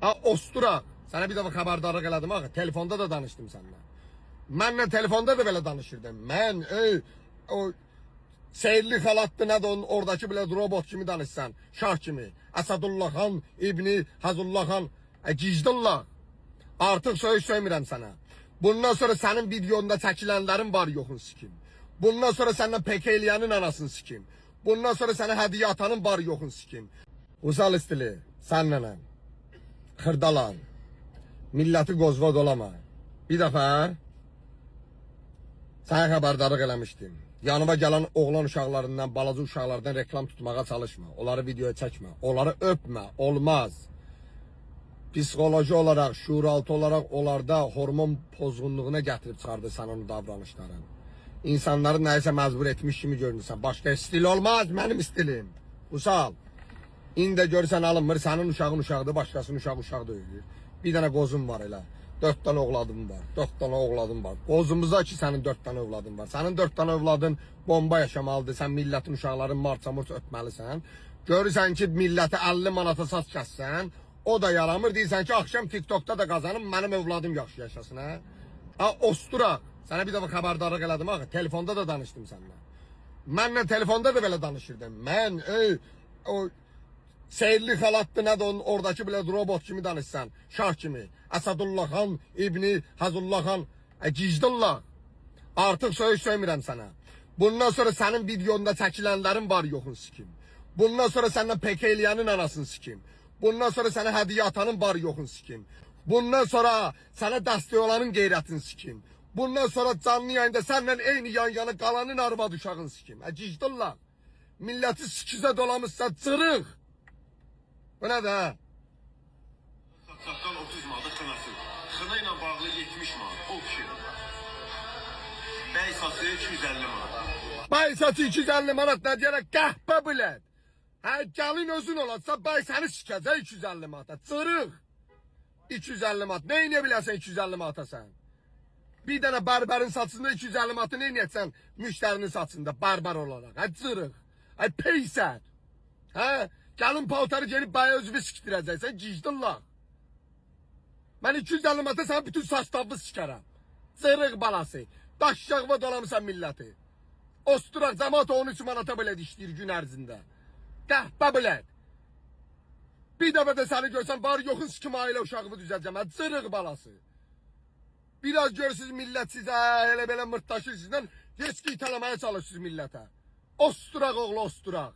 Ha osturaq. Sənə bir dəfə xəbərdarlıq elədim axı. Telefonda da danışdım səninlə. Mənlə telefonda da belə danışırdın. Mən ey o seyirli xalatdı nədir onun oradakı belə robot kimi danışsan. Şah kimi. Əsədullah xan İbni Həzullah xan. Gijdullah. Artıq söyüş söymürəm sənə. Bundan sonra sənin videonda çəkilənlərin var yoxun sikim. Bundan sonra səndən PK eləyənin anasını sikim. Bundan sonra sənə hədiyyə atanın var yoxun sikim. Usal istili, sənlənəm. Xırdalan. Milləti qozva dolama. Bir dəfə sənə xəbərdarlıq eləmişdim. Yanıma gələn oğlan uşaqlarından, balaca uşaqlardan reklam tutmağa çalışma. Onları videoya çəkmə. Onları öpmə. Olmaz. Psixoloji olaraq, şuuraltı olaraq onlarda hormon pozğunluğuna gətirib çıxardır sən onun davranışların. İnsanları nəyisə məcbur etmiş kimi görünürsən. Başqa stil olmaz, mənim stilim. Usal. İndi də görsən alınmır, sənin uşağın uşaqdır, başqasının uşağı uşaq deyil. Bir dənə qozum var elə. 4 dənə övladım var. 4 dənə övladım var. Qozumuza ki sənin 4 dənə övladın var. Sənin 4 dənə övladın bomba yaşamalıdır. Sən millətin uşaqlarını marça-murça öpməlisən. Görürsən ki, milləti 50 manata saç kəssən, o da yaramır. Deyirsən ki, axşam TikTokda da qazanım, mənim övladım yaxşı yaşasın, hə? Ha, osturaq. Sənə bir dəfə xəbərdarlıq elədim axı. Telefonda da danışdım səninlə. Mənlə telefonda da belə danışırdın. Mən ey o seyirli xalatdı nədir onun oradakı belə robot kimi danışsan. Şah kimi. Əsədullah xan İbni Həzullah xan. Gijdullah. Artıq söyüş söymürəm sənə. Bundan sonra sənin videonda çəkilənlərin var yoxun sikim. Bundan sonra səndən PK eləyənin anasını sikim. Bundan sonra sənə hədiyyə atanın var yoxun sikim. Bundan sonra sənə dəstək olanın qeyrətini sikim. Bundan sonra canlı yayında səninlə eyni yan yana qalanın arvad uşağını sikim. Gijdullah. Milləti sikizə dolamışsa cırıq. Bu nədir hə? Saçdan 30 manata xınası. Xına ilə bağlı 70 manat. O kişi. Bəy saçı 250 manat. Bay saçı 250 manat nə deyərək qəhbə bilet. Hə gəlin özün olacsa bay səni sikəcək 250 manata. Cırıq. 250 manat. Nə edə bilərsən 250 manata sən? Bir dənə bərbərin saçında 250 manatı nə edəcəksən müştərinin saçında bərбər olaraq? Hə cırıq. Hə peysər. Hə? Gəlin paltarı gelib baya özünü sikdirəcəksən, gijdillah. Mən 250 manata sənin bütün saç tabını sikərəm. Cırıq balası. Daşşağıma dolamısan milləti. Osturaq cəmaat 13 manata belə dişləyir gün ərzində. Qəhbə bilet. Bir dəfə də səni görsəm var yoxun sikim ailə uşağımı düzəlcəm. Hə, cırıq balası. Biraz görürsünüz millət sizə elə belə mırtdaşır sizdən. Heç ki itələməyə çalışırsınız millətə. Osturaq oğlu osturaq.